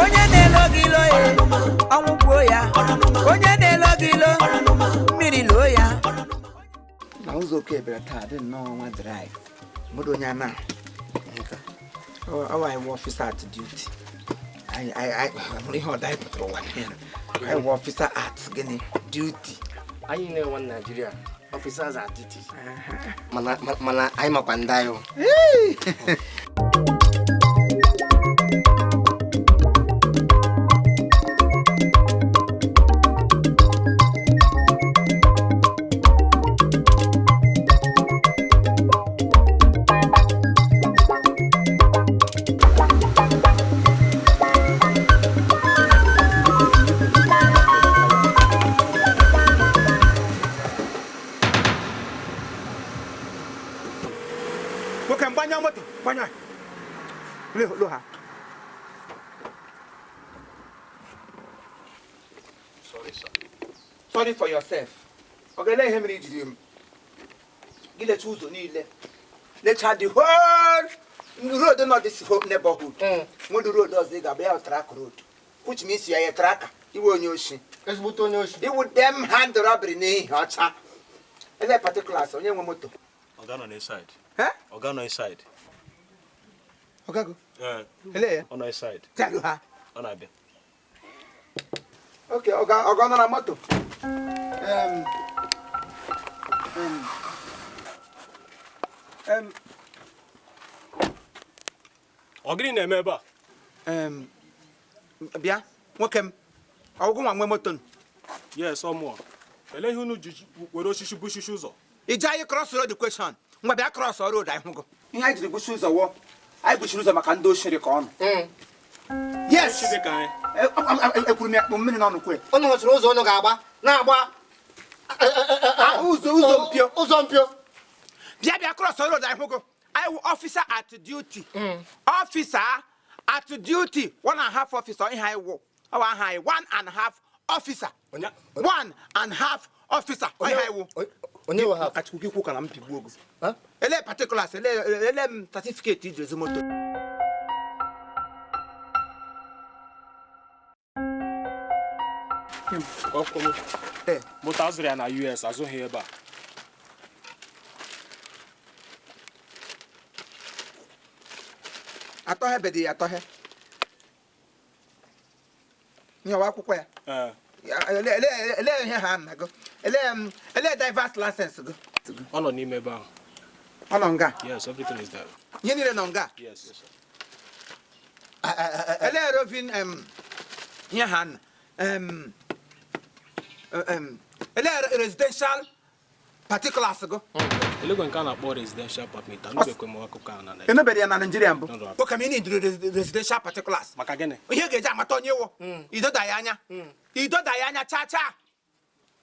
Onye na-elo gị ilo ya, ọnwụ gbuo ya. Onye na-elo gị ilo, mmiri loo ya. Na ụzọ oke bịara taa dị nnọọ nwa dry mmadụ onye a na ọwa anyị wụ officer at duty. Anyị ihe ọda anyị pụtara ụwa niile. Anyị wụ officer at gịnị duty. Anyị na-enwe Naijiria officers at duty, mana anyị makwa ndị anyị. Nwoke, mgbanya moto, gbanya lo ha. Sorry, sir. Sorry for yourself. Ọ ga-ele ihe mere ijiri m gị lechaa ụzọ niile, lechaa the whole road nọ this whole neighborhood. Nwere road ọzọ ị ga-abịa ya track road, which means ya ya tracker. Iwe onye oshi. Ezigbote onye oshi. Iwu dem hand robbery n'ihi ọcha. Ele particulars onye nwe moto? Oga nọ inside. Eh? Oga nọ inside. Ọgago? Eh. Ele ya? Ọ nọ inside. Tell ha. Ọ na-abịa. Okay, ọga, ọga nọ na moto. Em, em, em, Ọ gịnị na-eme ebe a? Bịa, nwoke m, ọgwụgwụ nwa nwe moto nụ. Yes, ọ mụọ. Ele ihe unu ji were osisi bushishi ụzọ? Ije anyị cross road question. Ngwa, bịa cross road anyị hụgo. Ihe anyị jiri gbuchi ụzọ wụọ, anyị gbuchiri ụzọ maka ndị oshiri ka ọnụ. Yes. Chi dị ka anyị. Ekwuru m ya kpụ mmiri n'ọnụ kwe. Unu nwechara ụzọ unu ga-agba na-agba. Ụzọ mpio. Ụzọ mpio. Bịa, bịa cross road anyị hụgo. Anyị wụ officer at duty. Officer at duty. One and a half officer ihe anyị wụ. Ọ wụ aha anyị, one and a half officer. Onye One and a half officer. Ọ ihe anyị wụ. Onye nwe ha? Kachukwu gị kwu ka na m pigbuo gị. Ha? Ele particulars, ele m certificate iji ezi moto. Akwụkwọ m. Ee. Moto azụrụ ya na US, azụghị ebe a. Atọhe bedi ya atọhe. Ihe ọwa akwụkwọ ya. Ee. Ele ihe ha na gị. Ele driver's license gị. Ọ nọ n'ime ebe ahụ. Ọ nọ nga. Yes, everything is there. Ihe niile nọ nga. Yes. Sir. Ele rovin ihe ha na. Ele residential particulars gị. Elegwe nke a na-akpọ residential permit, anụbekwe m akụkọ a na Naịjirịa. Emebere ya na Naịjirịa mbụ. Nọrọ. Nwoke m, ị na-eduru residential particulars. Maka gịnị? Ihe ga-eji amata onye wụ idoda ya anya, idoda ya anya chaa chaa,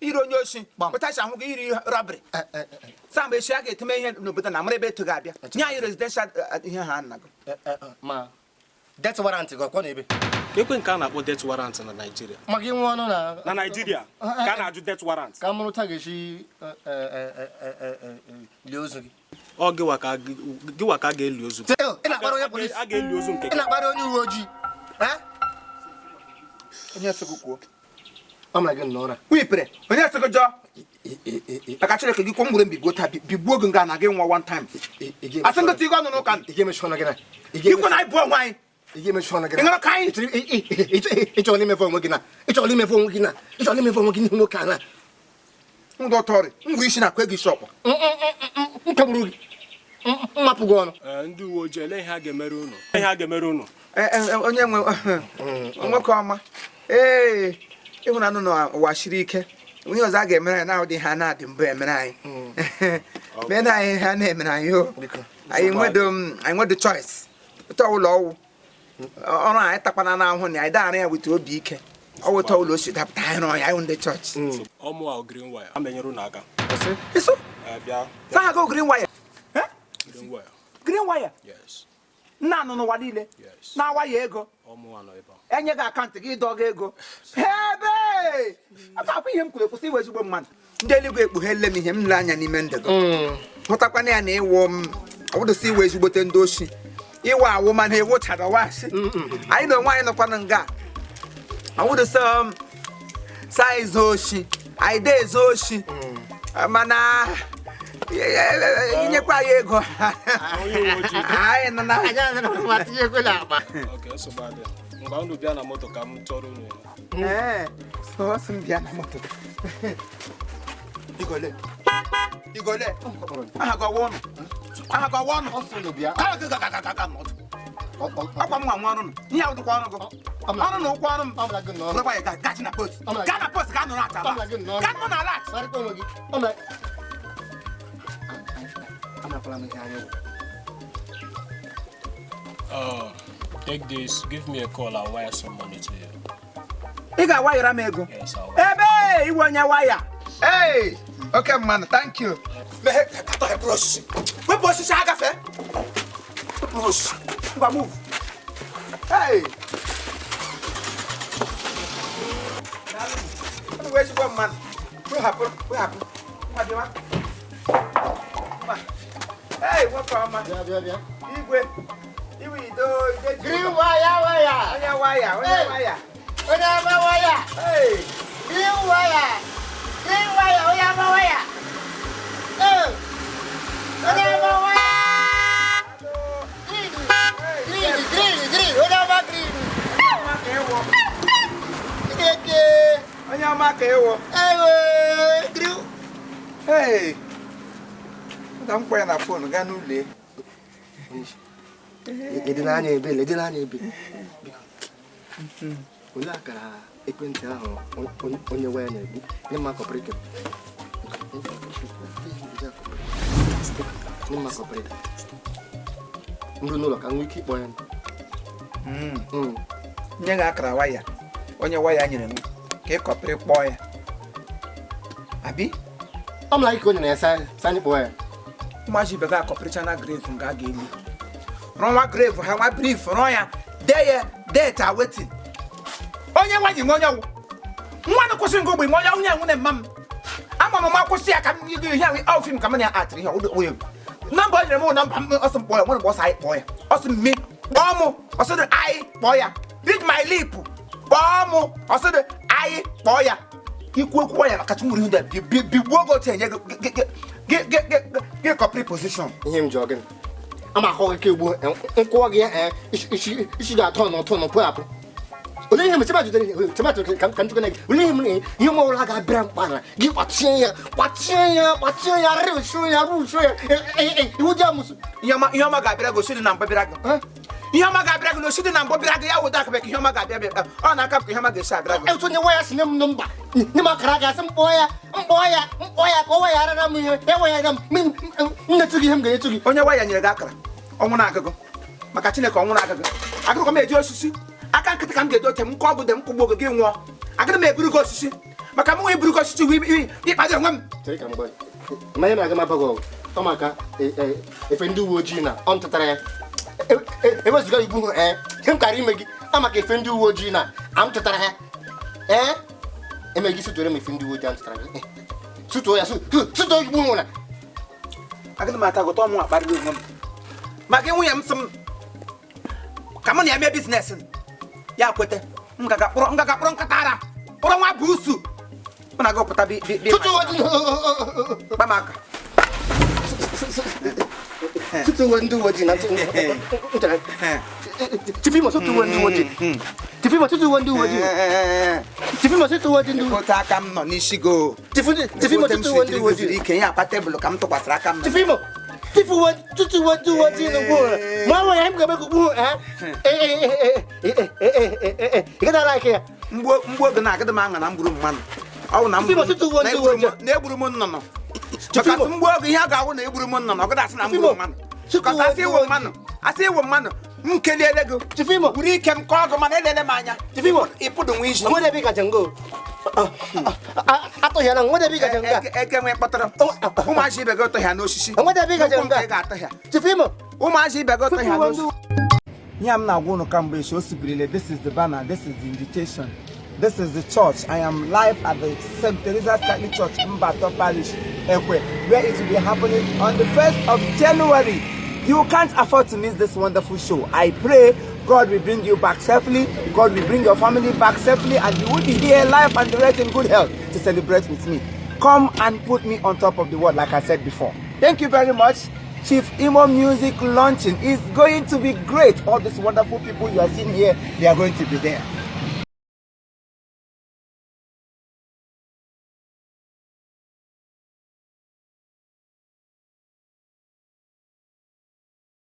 iri onye oshi pụtachi ahụ gị iri robbery sa mgbe echi a ga-eteme ihe n'obodo na mara ebe eto ga-abịa nye anyị residential ihe ha nna gị. Ma death warrant gị ọkwọ n'ebe? Ka ekwe nke a na-akpọ death warrant na Naịjirịa. Maka inwe ọnụ na Na Naịjirịa ka a na-ajụ death warrant. Ka mụrụta ga-esi lie ozu gị. Ọ gịwa ka a ga-eli ozu gị. Ị na-akpara onye polisi. A ga-eli ozu nke Ị gị. na-akpara onye uwe ojii. Eh? Onye sị gị kwuo? Ọ mara gị n'ụra. Wipere onye sị gị jọọ maka Chineke gị kwuo m gwere m bigbuo taa, bigbuo gị nga na gị nwa one time. Asị ndị tigo ọnụ n'ụka. Ị ga-emechi ọnụ gị na Ikwu na anyị bụ onwe anyị. Ị ga-emechi ọnụ gị. Ị ṅụrụ ka anyị? Ị chọrọ imefe onwe gị na ị chọrọ imefe onwe gị na ị chọrọ imefe onwe gị n'ihu nwoke a na Ndụ ọtọrị ngwa isi na-akwa ego isi ọkpọ. M kagburu gị, mmapụ gị ọnụ. Ee, ndị uwe ojii, ele ihe a ga-emere unu? Ihe a ga-emere unu? Onye nwe nwoke ọma, ee, ịhụnanụ n'ụwa siri ike. Ihe ọzọ a ga-emere anyị na-adị ha na-adị mbụ emere anyị mere anyị ha na-emere anyị o. Anyị nwedo choice ụtọ ụlọ ọwụ ọrụ anyị takwana n'ahụ na anyị daara ya weta obi ike ọwụta ụlọ o si dapụta anyị rụọ ya. Anyị wụ ndị chọọchị. Ọmụ a green wire a menyere unu aka. Isu. Ee, bịa. Saha go green wire. Green wire. Green wire. Yes. Nna anụ n'ụwa niile. Yes. Na-awa ya ego. Ọmụ a nọ ebe a. Enye gị account gị, dọga ego ebe akwa ihe m kwuru. Kwụsị iwe ezigbo mmadụ. Ndị eluigwe ekpughele m ihe m le anya n'ime ndụ gị, hụtakwana ya na ịwụ m ọbụdụsị iwe ezigbote ndị oshi. Ịwụ awụ mana ịwụchara wasị. Anyị na onwe anyị nọkwanụ nga. Awụdụ sọ sa ezu oshi. Anyị de ezu oshi. Mana inyekwa anyị ego. Onye uwe ojii. Anyị nọ na Anyị anara ma tinyekwe n'akpa. Okay, nsogbu adịghị. Ngwa unu bịa na moto ka m chọrọ unu ya. Ee, so ọ sị m bịa na moto. Igole. Igole. Aha gị ọwa ụnụ. Aha gị ọwa ụnụ. Ọ sị unu bịa. Aha gị ga ga ga ga nọdụ. Akwa m nwa nwa ọrụ nụ. Ihe ahụ dịkwa ọrụ gị. Ọrụ na ụkwụ ọrụ m. Ọ bụla gị nọ ọrụ. Ọzọkwa ya gachi na post. Ọ bụla gị- Gaa na post gaa nọrọ ata. Ọ bụla gị nọ ọrụ. Gaa nọ na alat. Kparịta onwe gị. Ọ bụla- Anakwala m ihe anya wụ. Take this, give me a call, I'll wire some money to you. Ị ga-awayara m ego. Yes, I'll wire. Ebe iwe onye waya. Ee, oke mmanụ, thank you. Mehe, katọ hepụrụ osisi. Wepụ osisi agafe. Wepụ osisi. Ngwa move. Hey. Unu wee ezigbo mmanụ. Wehapụ, wehapụ. Ngwa bịawa. Ngwa. Hey, nwoke ọma. Bịa, bịa, bịa. Igwe. Iwe ido, ide ji. Green wire, wire. Onye waya, onye Hey. waya. Onye ama wire. Hey. Green wire. Green wire, onye ama wire. Eh. Onye ama wire. Green. Green, green, green. Onye ama green. Onye ọma ka ịwụ. Chineke. Onye ọma ka ịwụ. Ewe. Green. Hey! Ka m kpọ ya na fon gaa n'ụlọ ya. Ede n'anya ebe, ede n'anya ebe. Olee akara ekwentị ahụ onye waya na-egbu? Nye m akọpịrịkị. Nye m akọpịrịkị. M ruo n'ụlọ ka m nwee ike ịkpọ ya. Nye gị akara waya onye waya nyere m ka ị kọpịrị kpọọ ya. Abi? Ọ mara gị ka o nyere ya sa anyị kpọọ ya. Ụmụazị ibe gị akọpịrịcha na grave nga a ga-eli. Rụọ nwa grave ha nwa brief rụọ ya dee ya date awaiting. Onye nwa ji nwe onye ọwụ. Nwa na kwụsị ngụ ogbe nwe onye onye nwune mma m. Ama m ma kwụsị ya ka m ihe ihe ahụ fim ka m na-atịrị ihe ọwụ onye. Nọmba o nyere m wụ nọmba m ọsị m kpọọ ya nwere mgbe ọsọ anyị kpọọ ya. Ọsị m mi kpọọ mụ ọsị dị anyị kpọọ ya. Read my lip kpọọ mụ ọsị dị anyị kpọọ ya. Ikwu okwu ya maka chumuru ihu dị bigbuo gị otu enye gị kọpịrị position. Ihe m jụọ gị. Ama akọ gị ka egbuo nkwụọ gị isi ga-atọ n'ụtọ n'ụpụ apụ. Olee ihe m chema jụdere chema jụdere ka m jụkwa gị olee ihe m ihe m ọbụla ga-abịara mkpara gị kpachie ya kpachie ya kpachie ya rụchuo ya rụchuo ya ihu dị amụsụ. Ihe ọma ga-abịara gị osi dị na mbọ bịara gị. Ihe ọma ga-abịara gị na osi dị na mbọ bịara gị ya wụda akabịa ka ihe ọma ga-abịa bịa ọ na-aka ka ihe ọma ga-esi abịara gị. Otu onye waya si nye m nọmba nye m akara ga-asị m kpọọ ya mkpọọ ya mkpọọ ya ka ọ waya arara m ihe ya waya ya m nyetụ gị ihe m ga-enyetụ gị. Onye waya nyere gị akara ọnwụ na agụgụ maka Chineke ọnwụ na agụgụ agụgụ m eji osisi aka nkịtị ka m ga-eji oche m kọọ gị m kụgbuo gị gị nwụọ agịrị m eburu gị osisi maka m nwe eburu gị osisi wee ịkpado onwe m. Chere ka m gwa gị. Mmanya na-aga m abaghị ọgụ ọ maka efe ndị uwe ojii na ọ ntụtara ya ewezuga igbu ee ihe m kara ime gị ọ maka efe ndị uwe ojii na a m tụtara ya ee eme gị sụtuore m efe ndị uwe ojii a m tụtara gị sụtuo ya sụtuo igbu hụ na agịrị m ata gụta ọmụ akparịrị onwe m maka nwunye m sị m ka mụ na ya mee biznes ya kwete m gaga kpọrọ nkata ara kpọrọ nwa buusu mụ na gị pụta bi kpa m aka sụtuo ndị uwe ojii na Tifimo sụtuo ndị uwe ojii Tifimo sụtuo ndị uwe ojii Tifimo sụtuo ndị uwe otu aka m nọ n'isi go Tifimo sụtuo ndị uwe ojii ike ya akpa tebụl ka m tụkwasịrị aka m Tifimo Tifimo sụtuo ndị uwe ojii n'ugbu ma ọ ya m ga-eme ka ugbu ị gaghị ala ike ya mgbu oge na-agịdị m aṅa na mgburu mmanụ ọ bụ na na-egburu m nnụnụ maka asị mgbu oge ihe a ga-awụ na egburu m nnụnụ ọ gịdị asị na mgburu mmanụ kọsa asị ịwụ mmanụ asị ịwụ mmanụ m keliele gị Tifimo wuru ike m kọọ gị mana elele m anya Tifimo ịpụdụ nwa isi nwere ebe ị kacha ngo atụghịala nwere ebe ị kacha nga eke nwe kpọtara ụmụazị ibe gị ụtọhịa n'osisi nwere ebe ị kacha nga ị ga-atọhịa Tifimo ụmụazị ibe gị ụtọhịa n'osisi ihe m na-agwa unu kamgbe esi o sibirile. This is the banner, this is the invitation, this is the church. I am live at the St. Teresa's Catholic Church, Mbato Parish, Ekwe, where it will be happening on the 1st of January. You can't afford to miss this wonderful show. I pray God will bring you back safely, God will bring your family back safely, and you will be here live and direct in good health to celebrate with me. Come and put me on top of the world, like I said before. Thank you very much. Chief Imoh Music Launching is going to be great. All these wonderful people you are seeing here, they are going to be there.